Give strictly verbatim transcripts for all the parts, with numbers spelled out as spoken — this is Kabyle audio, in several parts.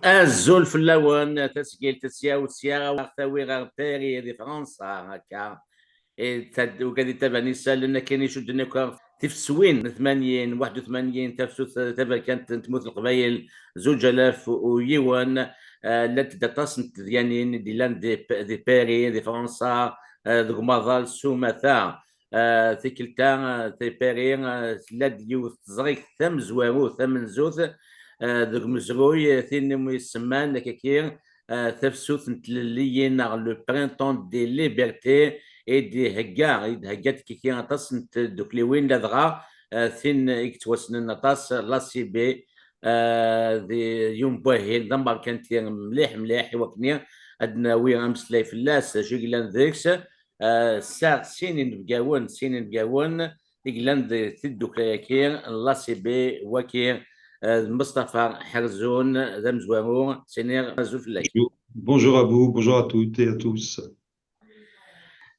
Azul fell-awen, tasgilt sya u sya, aɣ tawi ɣer Paris di Fransa, akka. Ugad i taban isallen akken icudden akk tifeswin n tmanyin, waḥed u tmanyin, tafsut taberkant n tmurt n Leqbayel, zuǧ alaf u yiwen, eh, llant-d aṭas n tedyanin i d-illan di, di Paris, di Fransa, eh, deg umaḍal s umata. Eh, tikkelt-a, eh, di Paris, eh, tella-d yiwet teẓrigt tamezwarut, tamenzut, eh, deg umezruy, eh, tin umi semman, akkaki, eh, tafsut n tlelliyin, neɣ le printemps des libertés, i d-ihegga, i d-hegga akkaki aṭas n tdukliwin, ladɣa, eh, tin i yettwassnen aṭas, l'A C B, eh, d yiwen n wahil d amerkanti mliḥ, mliḥ, i wakken ad d-nawi ameslay fell-as, d acu i yellan deg-s. Eh, sɛiɣ sin inebgawen, sin inebgawen i yellan di tiddukla-agi, l'A C B, wagi, eh, d Mustafa Ḥerzun, d amezwaru, s-iniɣ azul fell-ak. Bonjour. Bonjour à vous, bonjour à toutes et à tous.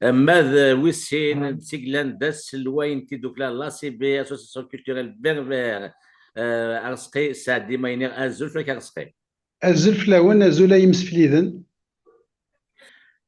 Eh, ma d wis sin, d tiglan d aselway n tiddukla, l'A C B, Association Culturelle Berbère, eh, Arezqi Saɛdi, ma iniɣ azul fell-ak Arezqi. Azul fell-awen, azul ay imsefliden.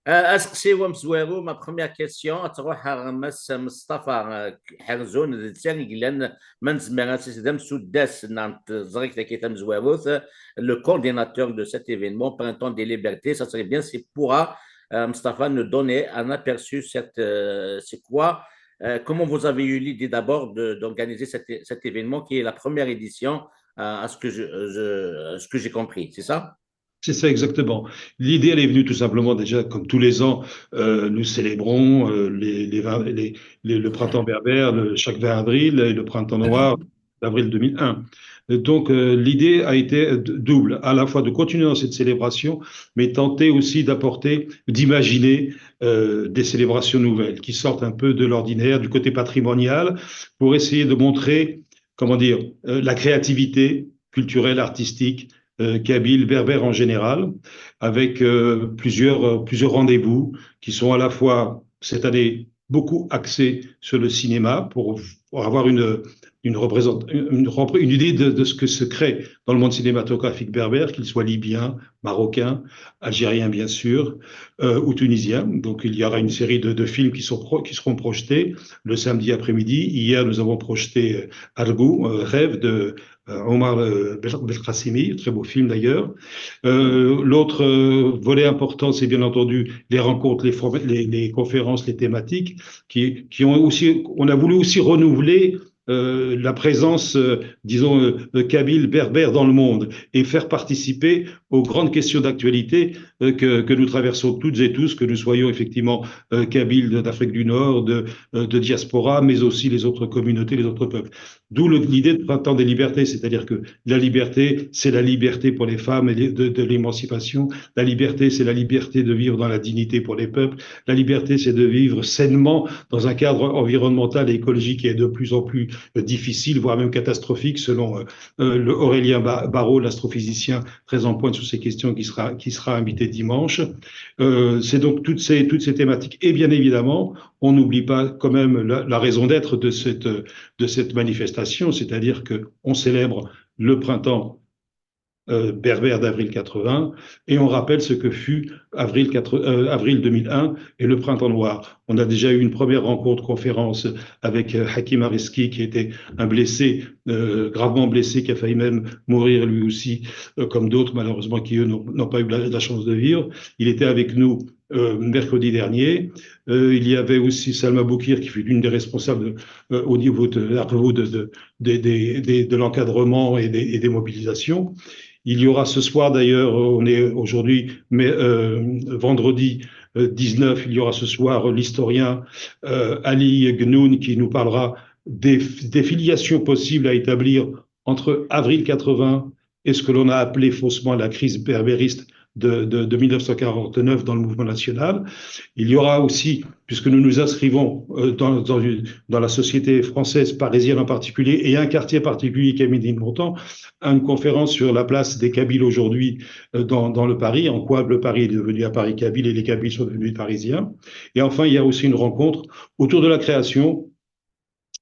Eh, aseqsi-w amezwaru, ma première question, ad truḥ ɣer Mass Mustafa, eh, Ḥerzun, d netta i yellan, ma nezmer ad s-, d amsuddas n tẓrigt-agi tamezwarut, le coordinateur de cet événement, Printemps des Libertés, ça serait bien s'il pourra, euh, Mustafa, nous donner un aperçu, cette, euh, c'est quoi, euh, comment vous avez eu l'idée d'abord de, d'organiser cet, cet événement qui est la première édition, euh, à ce que je, je, à ce que j'ai compris, c'est ça ? C'est ça exactement. L'idée, elle est venue tout simplement déjà, comme tous les ans, euh, nous célébrons, euh, les, les vingt, les, les, le printemps berbère, le, chaque vingt avril, et le printemps noir d'avril deux mille un. Donc, euh, l'idée a été d-, double, à la fois de continuer dans cette célébration, mais tenter aussi d'apporter, d'imaginer, euh, des célébrations nouvelles qui sortent un peu de l'ordinaire, du côté patrimonial, pour essayer de montrer, comment dire, euh, la créativité culturelle, artistique, euh, kabyle, berbère en général, avec, euh, plusieurs, euh, plusieurs rendez-vous qui sont à la fois, cette année, beaucoup axés sur le cinéma pour, pour avoir une, une, représent-, une, repr-, une idée de, de ce que se crée dans le monde cinématographique berbère, qu'il soit libyen, marocain, algérien bien sûr, euh, ou tunisien. Donc il y aura une série de, de films qui sont pro-, qui seront projetés le samedi après-midi. Hier, nous avons projeté, euh, Argou, euh, Rêve de, euh, Omar, euh, Bel-, Belkacemi, très beau film d'ailleurs. Euh, l'autre, euh, volet important, c'est bien entendu les rencontres, les for-, les, les conférences, les thématiques qui, qui ont aussi, on a voulu aussi renouveler, euh, la présence, euh, disons, euh, euh, kabyle, berbère dans le monde et faire participer aux grandes questions d'actualité, euh, que, que nous traversons toutes et tous, que nous soyons effectivement, euh, kabyles de, d'Afrique du Nord, de, euh, de diaspora, mais aussi les autres communautés, les autres peuples. D'où le, l'idée de Printemps des libertés, c'est-à-dire que la liberté, c'est la liberté pour les femmes et les, de, de l'émancipation. La liberté, c'est la liberté de vivre dans la dignité pour les peuples. La liberté, c'est de vivre sainement dans un cadre environnemental et écologique qui est de plus en plus, euh, difficile, voire même catastrophique, selon, euh, euh, le Aurélien Ba-, Barraud, l'astrophysicien très en pointe sur ces questions qui sera, qui sera invité dimanche. Euh, c'est donc toutes ces, toutes ces thématiques. Et bien évidemment, on n'oublie pas quand même la, la raison d'être de cette, de cette manifestation, c'est-à-dire que on célèbre le printemps, euh, berbère d'avril quatre-vingts, et on rappelle ce que fut avril quatre, euh, avril deux mille un et le printemps noir. On a déjà eu une première rencontre conférence avec, euh, Hakim Ariski, qui était un blessé, euh, gravement blessé, qui a failli même mourir lui aussi, euh, comme d'autres malheureusement qui eux n'ont, n'ont pas eu la, la chance de vivre. Il était avec nous, euh, mercredi dernier. Euh, il y avait aussi Salma Boukir, qui fut l'une des responsables, euh, au niveau de, à propos de, de, des, des, des, de l'encadrement et des, et des mobilisations. Il y aura ce soir, d'ailleurs, on est aujourd'hui, mais, euh, vendredi, euh, dix-neuf, il y aura ce soir, euh, l'historien, euh, Ali Genoun, qui nous parlera des, des filiations possibles à établir entre avril quatre-vingts et ce que l'on a appelé faussement la crise berbériste de, de, de mille neuf cent quarante-neuf dans le mouvement national. Il y aura aussi, puisque nous nous inscrivons, euh, dans, dans une, dans la société française, parisienne en particulier, et un quartier particulier qui a mis de montant, une conférence sur la place des Kabyles aujourd'hui, euh, dans, dans le Paris, en quoi le Paris est devenu un Paris kabyle et les Kabyles sont devenus parisiens. Et enfin, il y a aussi une rencontre autour de la création,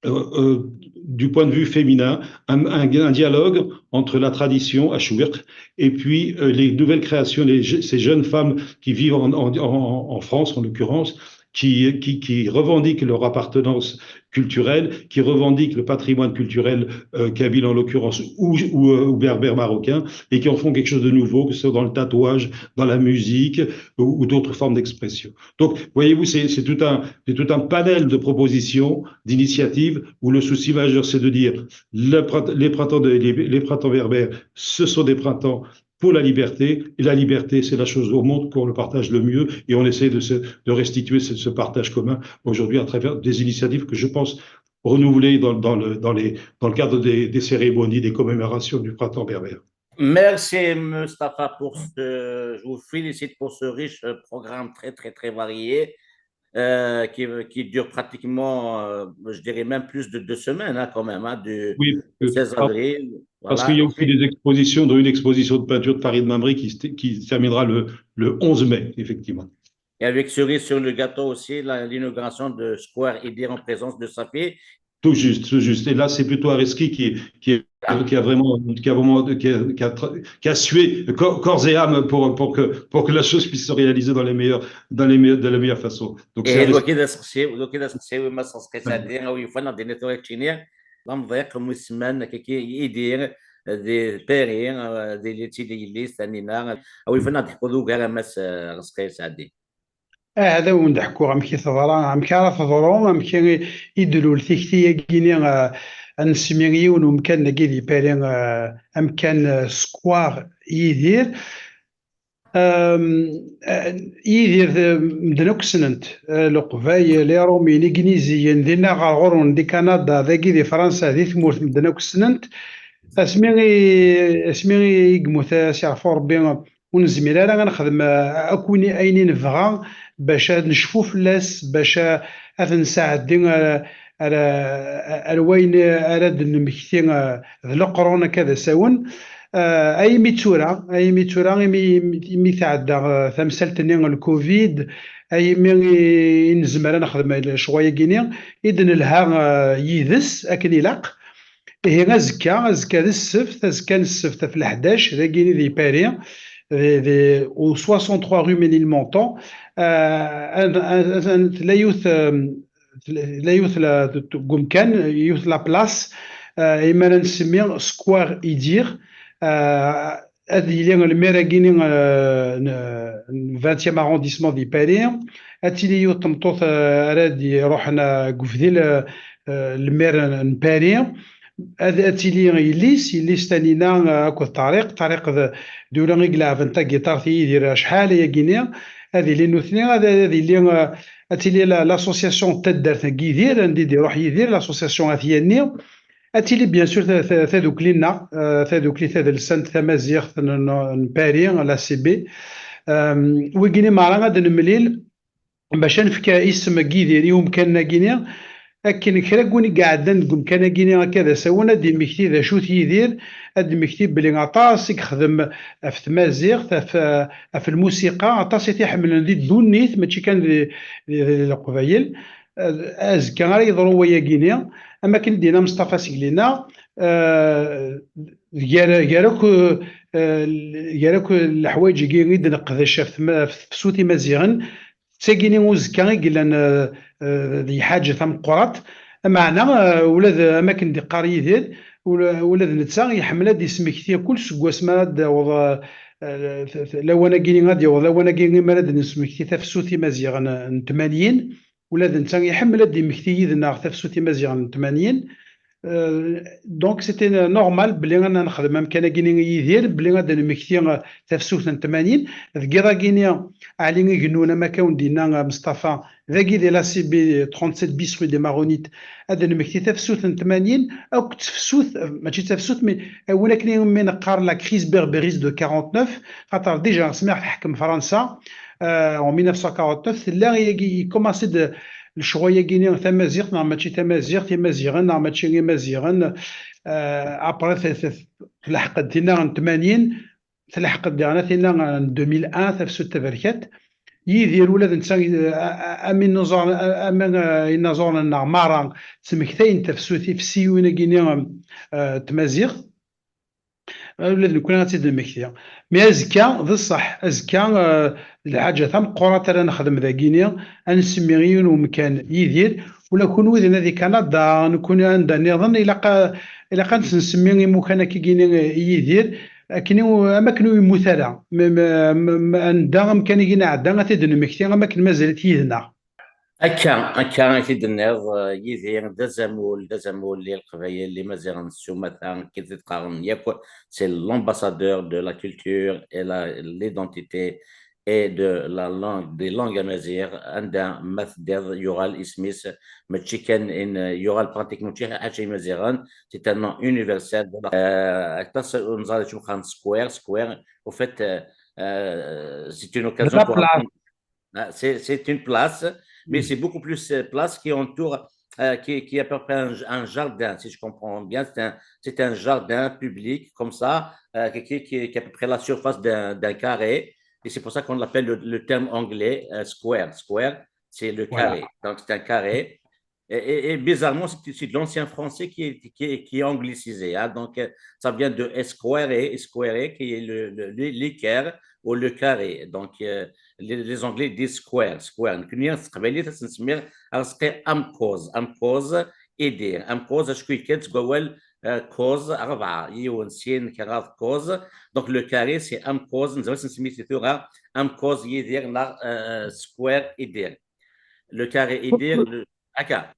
euh, euh, du point de vue féminin, un, un- un dialogue entre la tradition, Achouiq, et puis euh, les nouvelles créations, les je- ces jeunes femmes qui vivent en, en- en- en France, en l'occurrence, qui, qui, qui revendiquent leur appartenance culturelle, qui revendiquent le patrimoine culturel euh, kabyle en l'occurrence, ou, ou, euh, ou berbère marocain, et qui en font quelque chose de nouveau, que ce soit dans le tatouage, dans la musique ou, ou d'autres formes d'expression. Donc, voyez-vous, c'est c'est tout un, c'est tout un panel de propositions, d'initiatives, où le souci majeur, c'est de dire le print- les printemps, de- les, les printemps berbères, ce sont des printemps pour la liberté, et la liberté, c'est la chose au monde qu'on le partage le mieux, et on essaie de, se, de restituer ce, ce partage commun aujourd'hui à travers des initiatives que je pense renouvelées dans, dans le, dans, les, dans le cadre des, des cérémonies, des commémorations du printemps berbère. Merci, Mustapha, pour ce, je vous félicite pour ce riche euh, programme très, très, très varié euh, qui, qui dure pratiquement, euh, je dirais même plus de deux semaines hein, quand même, hein, du Oui, seize parce avril. parce Voilà. qu'il y a aussi des expositions, dont une exposition de peinture de Farid Mamri qui, se- qui se terminera le, le onze mai, effectivement. Et avec cerise sur le gâteau aussi, la- l'inauguration de Square Idir en présence de Safi. Tout juste, tout juste. Et là, c'est plutôt Areski qui, qui, qui a vraiment, qui a vraiment, qui a, qui a tra- qui a sué corps, corps et âme pour, pour que, pour que la chose puisse se réaliser dans les meilleures, dans les meilleures, de la meilleure façon. Donc, c'est Et Areski. L'Okida Sexi, L'Okida Sexi, oui, ma Sexi, c'est-à-dire, oui, il faut dire, l'amضيق مسمن كي يدير دي بيري دي ليتي دي ليس تانينا او يفنا تحفظوا كاع مس رزقي سعدي. Ah, ad awen-d-ḥkuɣ amek i teḍra, amek ara teḍru, amek i, i d-lul tikti-agi-ni, ah, ad nesmi yiwen umkan dagi di Paris, ah, amkan, ah, Square Yidir. Am, ah, Yidir, ah, medden akk ssnen-t, ah, Leqbayel, Iṛumyen, Igniziyen, dinna ɣer ɣur-wen di Kanada, dagi di Fransa, di tmurt, medden akk ssnen-t. Asmi i, asmi i yemmut, ah, s yeɛfu Ṛebbi, ur nezmir ara ad nexdem, ah, akk win, ayen i nebɣa bac ad necfu fell-as, bac a- ad nesɛeddi ar, ar, ar wayen ara d-nemmekti, ah, d leqrun akka d asawen. Ah, aymi d tura, aymi d tura, imi, imi tɛedda, ah, tamsalt-nni n lcovid, aymi i, i nezmer ad nexdem lecɣal-agi-ni, i d-nelha, ah, yid-s akken ilaq. Ihi azekka, azekka d ssebt, azekka n ssebt ɣef leḥdac, dagi di Paris, di, di, au soixante-trois rue Ménilmontant, euh, an- an- an- tella yiwet, euh, tella yiwet la, deg umkan, yiwet la place, euh, imi ara nsemmi Square Idir, euh, ad yili lmir-agi-ni, euh, n n vingtième arrondissement di Paris, ad tili yiwet tmeṭṭut, euh, ara d-iruḥen, euh, deg ubdil, euh, euh, lmir n n Paris. Ad, ad tili yelli-s, yelli-s Tanina, euh, akked Ṭariq. Ṭariq d, d ula i ilɛeben tagiṭart i Yidir acḥal ayagi-ni. Ad ilin nutni, ad, ad ili, euh, ad tili la- l'association n taddart n Yidir, anda i d-iruḥ Yidir, l'association At Yanni. Ad tili, bien sûr, ta- ta- tadukli-nneɣ, euh, tadukli tadelsant tamaziɣt n, n, n Paris, l'A C B. Euh, wigi-ni merra ad nemlil, bac ad nefk isem n Yidir i umkan-agi-ni, akken kra n win i iɛeddan deg umkan-agi-ni akka d asawen, ad d-immekti d acu-t Yidir, ad d-immekti belli aṭas i yexdem ɣef tmaziɣt, ɣef, ɣef lmusiqa, aṭas i t-iḥemmlen di ddunit, mačči kan di, di, di Leqbayel. Euh, azekka ara yeḍru wayagi-ni, am akken i d-yenna Meṣṭafa seg lina, euh, gar, gar akk, euh, gar akk leḥwayeǧ-agi i d-neqdec ɣef tma- ɣef tefsut imaziɣen, d tagini uzekka i yellan, euh, euh, d lḥaǧa tameqqrant. Meɛna, euh, ula d, am akken d-iqqar Yidir, ula, ula d netta iḥemmel ad d-ismekti kul seg wasmi ara d-taweḍ, euh, euh, t- t- lawan-agi, ad d-yaweḍ lawan-agi imi ara d-nesmekti tafsut imaziɣen n tmanyin. Ula d netta iḥemmel ad d-immekti yid-neɣ tafsut imaziɣen n tmanyin. Euh, donc, c'était normal belli ad nexdem amkan-agi-ni i Yidir, belli ad d-nemmekti, euh, tafsut n tmanyin. Deg yiḍ-agi-ni, Ɛli Igennunen, am akka wen-d-yenna, euh, Meṣṭafa, dagi di l'A C B trente-sept bis rue des Maronites, ad d-nemmekti tafsut n tmanyin, akk d tefsut, euh, mačči d tafsut, mais, euh, win akken i mi neqqar la crise berbériste de quarante-neuf, xaṭer déjà, asmi i ɣ-teḥkem Fransa, euh, en mille neuf cent quarante-neuf, tella yagi, ikumasi-d lecɣal-agi-ni, tamaziɣt neɣ mačči tamaziɣt, imaziɣen neɣ mačči imaziɣen, euh, après, t- t- tleḥq-d tinna n tmanyin, tleḥq-d daɣen tinna n deux mille un, tafsut taberkat. Yidir ula d netta, eh, a- a- am inaẓuren, a- am, eh, inaẓuren-nneɣ merra ttmektayen tafsut, tifsiwin-agi-nni, eh, n tmaziɣt. Ula d nekkni ad tt-id-nemmekti. Mi azekka, d ṣṣeḥ, azekka, eh, d lḥaǧa tameqqrant ara nexdem dagini, ad nsemmi i yiwen umkan Yidir, ula kunwi dinna di Kanada, nekkni anda nniḍen, ilaq a- ilaq ad nsemmi imukan akkagini i Yidir, akken i- am akken ur yemmut ara. M- m- m- m- anda amkan-agi nɛedda, ad t-id-nemmekti am akken mazal-it yid-neɣ. Akka, akka i t-id-tenniḍ, eh, Yidir d azamul, d azamul i Leqbayel, Imaziɣen s umata, akken i t-qqaren yakk, c'est l'ambassadeur de la culture et la, l'identité et de la langue, des langues amazigh, anda ma teddiḍ yuɣal isem-is, mačči kan in, yuɣal pratiquement mačči ḥaca Imaziɣen, c'est un nom universel. Euh, aṭas ur neẓri acu qqaren square, square, au fait, euh, euh, c'est une occasion pour apprendre. Ah, c'est, c'est une place, mais c'est beaucoup plus, euh, place qui entoure, euh, qui, qui est à peu près un, un jardin, si je comprends bien. C'est un, c'est un jardin public comme ça, euh, qui, qui, qui, qui est à peu près la surface d'un, d'un carré. Et c'est pour ça qu'on l'appelle le, le terme anglais, euh, square. Square, c'est le carré. Donc, c'est un carré. Et, et- et bizarrement, c'est c'est de l'ancien français qui est, qui est, qui est anglicisé, hein. Donc, euh, ça vient de esquere, esquere, qui est le, le- le- l'équerre ou le carré. Donc, euh, les, les Anglais disent square, square. Nekkni s teqbaylit ad s-nsemmi Arezqi amekkuẓ, amekkuẓ Idir, amekkuẓ acku yekka-d seg wawal, euh, kuẓ, rebɛa, yiwen, sin, kraḍ, kuẓ. Donc, le carré, c'est amekkuẓ, nezmer ad s-nsemmi tura amekkuẓ Yidir neɣ, euh, square Idir. Le carré Idir, le, Akka.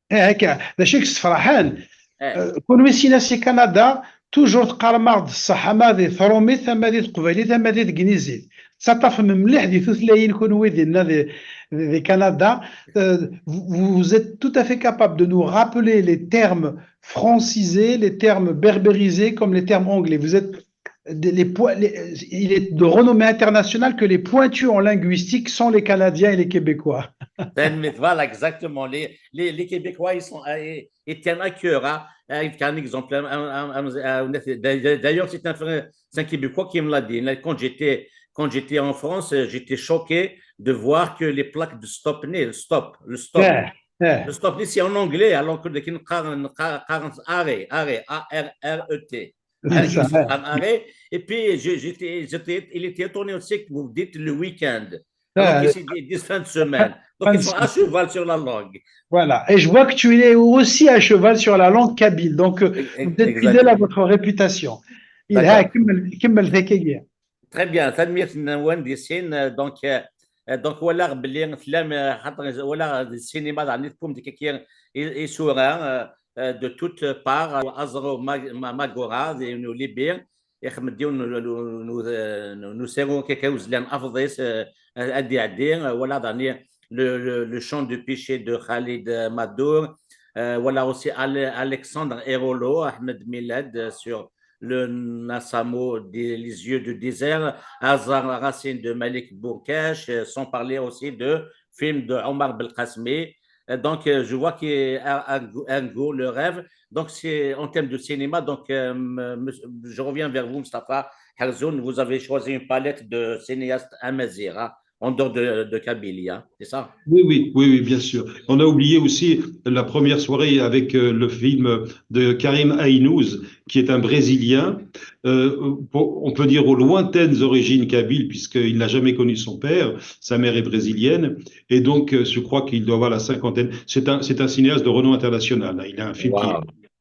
Eh, akka. D acu i yessefraḥen? Eh. Euh, kunwi sina si Kanada, toujours teqqarem-aɣ-d ṣṣeḥ, ama di trumit, ama di teqbaylit, ama di tegnizit. Tettaṭṭafem mliḥ di tutlayin kunwi dinna di, di, di Kanada. Euh, vous, vous êtes tout à fait capable de nous rappeler les termes francisés, les termes berbérisés, comme les termes anglais. Vous êtes de- les poi- les- il est de renommée internationale que les pointus en linguistique sont les Canadiens et les Québécois. Tanemmirt, voilà, exactement. Les, les, les Québécois, ils sont, euh, ils tiennent à cœur, hein. Euh, il y a un exemple, un- un- un- un- d'ailleurs, c'est un, c'est un Québécois qui me l'a dit. Là, quand j'étais, quand j'étais en France, euh, j'étais choqué de voir que les plaques de stop, le stop, le stop, le stop, c'est en anglais, alors que les arrêt, arrêt, A R R E T. C'est ça, ouais. Et puis, je- j'étais, j'étais- il était étonné aussi que vous dites le week-end. Alors qu'ici, ils disent fin de semaine. Donc, ils sont à cheval sur la langue. Voilà. Et je vois que tu es aussi à cheval sur la langue kabyle. Donc, euh, vous êtes fidèle à votre réputation. D'accord. Très bien. Tanemmirt-nwen di sin. Euh, donc, euh, euh, donc, walaɣ belli tlam, euh, xaṭer walaɣ di ssinima daɣen i tewwim-d kaki i, i sura, euh, euh, de toutes parts, euh, aẓru Ma- Ma- Magura, di Libi, ixdem-d yiwen n- n- n- n- n usaru kaka uzlan afḍis, euh, ad d-iɛeddi, euh, walaɣ daɣen le, le, le chant de Piché de Khalid Madour, euh, walaɣ aussi Ale- Alexandre Erolo, Ahmed Milad, euh, sur le Nassamo, des- les yeux du désert, Azar Racine de Malik Bourkache, euh, sans parler aussi de film de Omar Belkacem. Euh, donc, euh, je vois qu'il y a un, un goût, un goût, le rêve. Donc, c'est en termes de cinéma. Donc, euh, me- me- je reviens vers vous, Mustapha Herzoun. Vous avez choisi une palette de cinéastes amazighs, hein, en dehors de, de Kabylie, hein, c'est ça ? Oui, oui, oui, oui, bien sûr. On a oublié aussi la première soirée avec, euh, le film de Karim Aïnouz, qui est un Brésilien, euh, pour- on peut dire aux lointaines origines kabyles, puisqu'il n'a jamais connu son père, sa mère est brésilienne, et donc, euh, je crois qu'il doit avoir la cinquantaine. C'est un, c'est un cinéaste de renom international, hein. Il a un film qui,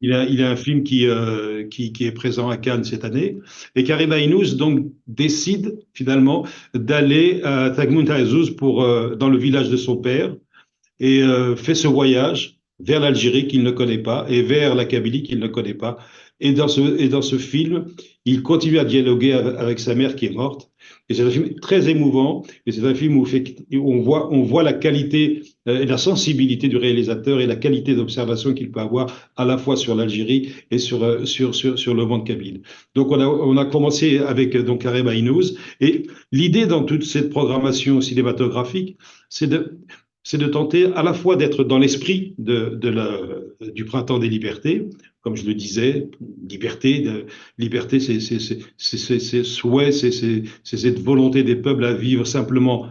il a, il a un film qui, euh, qui, qui est présent à Cannes cette année. Et Karim Aïnouz, donc, décide finalement d'aller à Tagmount Azzouz pour, euh, dans le village de son père, et, euh, fait ce voyage vers l'Algérie qu'il ne connaît pas et vers la Kabylie qu'il ne connaît pas. Et dans ce, et dans ce film, il continue à dialoguer avec, avec sa mère qui est morte. Et c'est un film très émouvant. Et c'est un film où fait- on voit, on voit la qualité, euh, et la sensibilité du réalisateur et la qualité d'observation qu'il peut avoir à la fois sur l'Algérie et sur, euh, sur, sur, sur le monde kabyle. Donc on a, on a commencé avec, euh, donc Karim Aïnouz. Et l'idée dans toute cette programmation cinématographique, c'est de, c'est de tenter à la fois d'être dans l'esprit de, de la, du printemps des libertés, comme je le disais, liberté, de- liberté, c'est c'est- c'est- c'est- c'est- c'est souhait, c'est c'est- c'est cette volonté des peuples à vivre simplement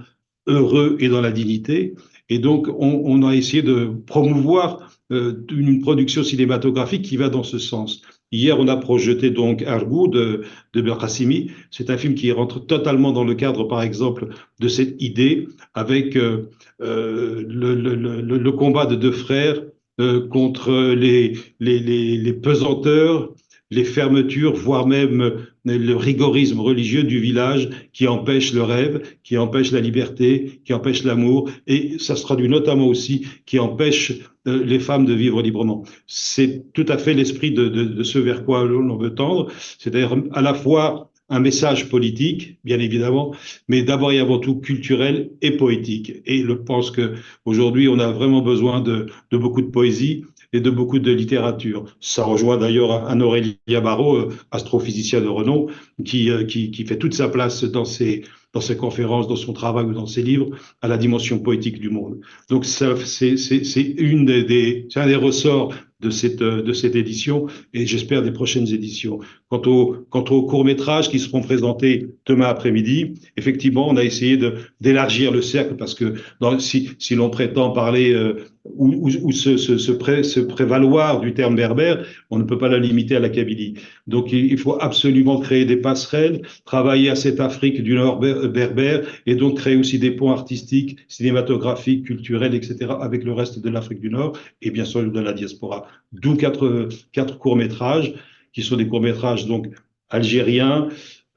heureux et dans la dignité. Et donc, on, on a essayé de promouvoir euh, une production cinématographique qui va dans ce sens. Hier, on a projeté donc Argou de, de Belkacemi. C'est un film qui rentre totalement dans le cadre, par exemple, de cette idée avec euh, euh, le, le, le, le, combat de deux frères euh, contre les, les, les, les pesanteurs, les fermetures, voire même le rigorisme religieux du village qui empêche le rêve, qui empêche la liberté, qui empêche l'amour, et ça se traduit notamment aussi qui empêche euh, les femmes de vivre librement. C'est tout à fait l'esprit de, de, de, ce vers quoi l'on veut tendre, c'est-à-dire à la fois un message politique, bien évidemment, mais d'abord et avant tout culturel et poétique. Et je pense qu'aujourd'hui, on a vraiment besoin de, de beaucoup de poésie et de beaucoup de littérature. Ça rejoint d'ailleurs un Aurélia Barraud, euh, astrophysicien de renom, qui, euh, qui, qui fait toute sa place dans ses, dans ses conférences, dans son travail ou dans ses livres, à la dimension poétique du monde. Donc, c'est une des, des, un des ressorts de cette, euh, de cette édition et j'espère des prochaines éditions. Quant aux, quant aux courts-métrages qui seront présentés demain après-midi, effectivement, on a essayé d'élargir le cercle parce que dans, si, si l'on prétend parler euh, ou, ou, ou se, se, se, pré, se, prévaloir du terme berbère, on ne peut pas la limiter à la Kabylie. Donc il, il faut absolument créer des passerelles, travailler à cette Afrique du Nord berbère et donc créer aussi des ponts artistiques, cinématographiques, culturels, et cetera avec le reste de l'Afrique du Nord et bien sûr de la diaspora. D'où quatre, quatre courts-métrages qui sont des courts-métrages donc algériens,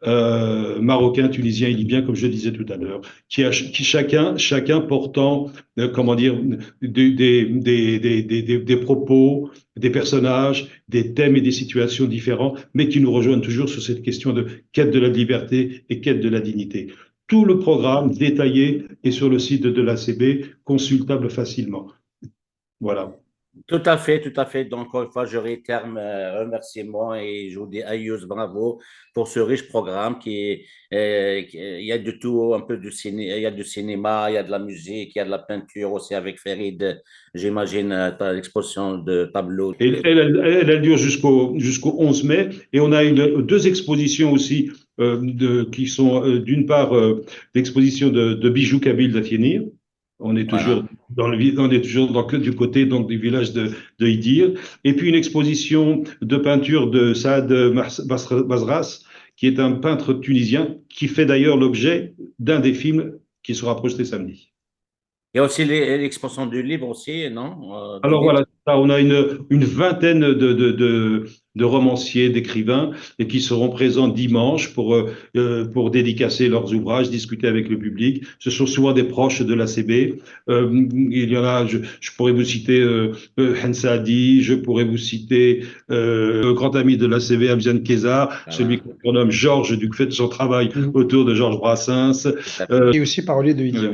euh, marocains, tunisiens et libyens, comme je disais tout à l'heure, qui, qui chacun, chacun portant, euh, comment dire, des, des, des, des, des propos, des personnages, des thèmes et des situations différents, mais qui nous rejoignent toujours sur cette question de quête de la liberté et quête de la dignité. Tout le programme détaillé est sur le site de l'A C B, consultable facilement. Voilà. Tout à fait, tout à fait. Donc, encore une fois, je réitère mes remerciements et je vous dis aïeuse, bravo pour ce riche programme qui est, euh, il y a de tout, un peu du ciné, il y a du cinéma, il y a de la musique, il y a de la peinture aussi avec Farid, j'imagine, euh, l'exposition de tableaux. Elle, elle, elle, a lieu jusqu'au jusqu'au onze mai et on a une, deux expositions aussi euh, de, qui sont euh, d'une part euh, l'exposition de, de bijoux kabyles d'Athénir. On est toujours dans le, on est toujours donc du côté donc du village de, de Idir. Et puis une exposition de peinture de Saad Bazras, qui est un peintre tunisien, qui fait d'ailleurs l'objet d'un des films qui sera projeté samedi. Il y a aussi l'exposition du livre aussi, non euh, Alors voilà, on a une, une vingtaine de, de, de, de romanciers, d'écrivains, et qui seront présents dimanche pour, euh, euh, pour dédicacer leurs ouvrages, discuter avec le public. Ce sont souvent des proches de l'A C B. Euh, il y en a, je, je pourrais vous citer euh, euh, Hansadi, je pourrais vous citer euh, le grand ami de l'A C B, Abzian Keza, ah. Celui qu'on nomme Georges, du fait de son travail mmh. autour de Georges Brassens. Euh, et aussi parler de Idir.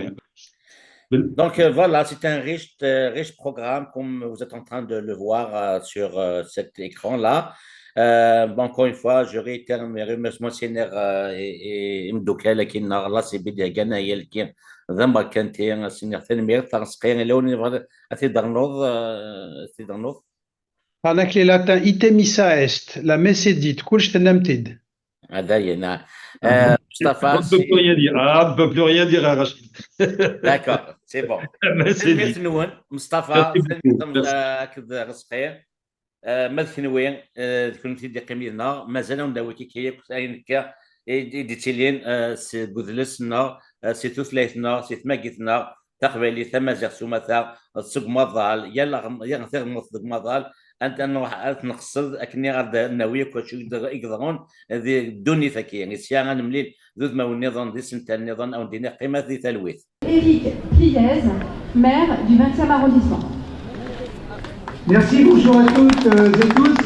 Donc euh, voilà, c'est un riche, euh, riche programme comme vous êtes en train de le voir euh, sur euh, cet écran-là. Euh, encore une fois, je réitère mes remerciements à Sénér et Mdoukel qui n'a la C B D Ganaïel qui ذنبك انت سينير تنمير تنسقي لو نبغى تيدرنوض تيدرنوض هذاك لي لاتان ايتيميسا est la messe est dite كلش تنمتد هذا هي نعم آه، مصطفى on ne peut plus rien dire. Ah, on ne peut plus rien dire à Rachid. D'accord, c'est bon. Mais c'est dit. نون مصطفى كذا رزقي آه، ما ذكنوي آه، ذكنتي دي قيمينا مازال نداوي كي كي كنت اين كا يديتيلين آه، سي بوذلس نا سي توثلايت نا سي تماقيت نا تقبيلي تمازيغ سوماتا تسق مضال يلا يغنثيغ مضال انت نروح نقصد اكني غاد ناوي كوتشي يقدرون ذي دوني فكي يعني سيا غنمليل ذو ذماوي نظام دي سنتان نظام او ديني قيمه ذي تلويث Éric Pliez, maire du vingtième arrondissement. Merci, bonjour à toutes euh, et tous.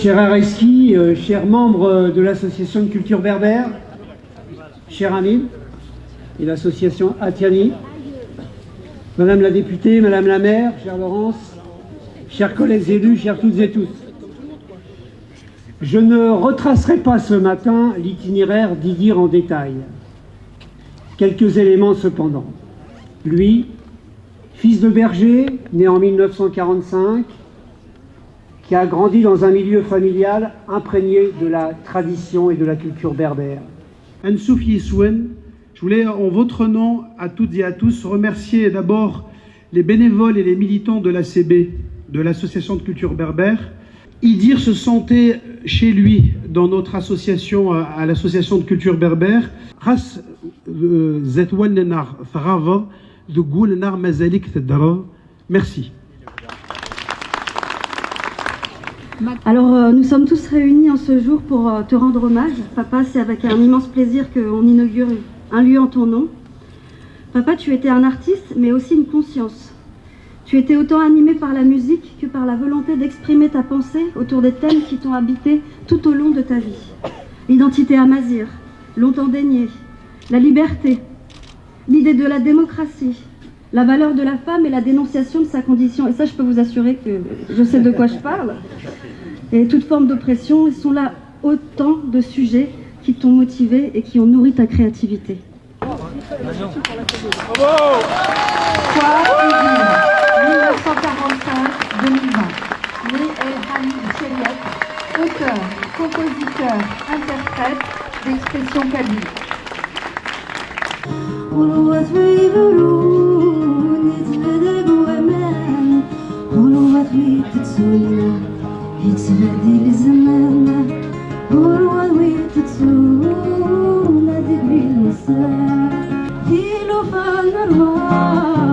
Cher Areski, euh, chers membres de l'association de culture berbère, cher Amine et l'association Atiani, Madame la députée, Madame la maire, chère Laurence, chers collègues élus, chers toutes et tous. Je ne retracerai pas ce matin l'itinéraire d'Idir en détail. Quelques éléments cependant. Lui, fils de berger, né en mille neuf cent quarante-cinq, qui a grandi dans un milieu familial imprégné de la tradition et de la culture berbère. Ansouf Yiswen, Je voulais, en votre nom, à toutes et à tous, remercier d'abord les bénévoles et les militants de l'A C B, de l'Association de Culture Berbère. Idir se sentait chez lui dans notre association, euh, à l'Association de Culture Berbère. Ɣas, euh, zdat wallen-nneɣ tɣabeḍ, deg wul-nneɣ mazal-ik teddreḍ. Merci. Alors, euh, nous sommes tous réunis en ce jour pour euh, te rendre hommage. Papa, c'est avec un immense plaisir qu'on inaugure un lieu en ton nom. Papa, tu étais un artiste, mais aussi une conscience. Tu étais autant animé par la musique que par la volonté d'exprimer ta pensée autour des thèmes qui t'ont habité tout au long de ta vie. L'identité amazigh, longtemps déniée, la liberté, l'idée de la démocratie, la valeur de la femme et la dénonciation de sa condition. Et ça, je peux vous assurer que je sais de quoi je parle. Et toute forme d'oppression, ils sont là autant de sujets qui t'ont motivé et qui ont nourri ta créativité. Soir Idir, mille neuf cent quarante-cinq deux mille vingt. Né El Hamid Chériet, auteur, compositeur, interprète d'expression kabyle. Ɣur-wat wid urun yettbadab waman, ɣur-wat wid tettun yettbeddil zzman, ɣur-wat wid tettun ad d-grilsen tilufa n rrwaḥ.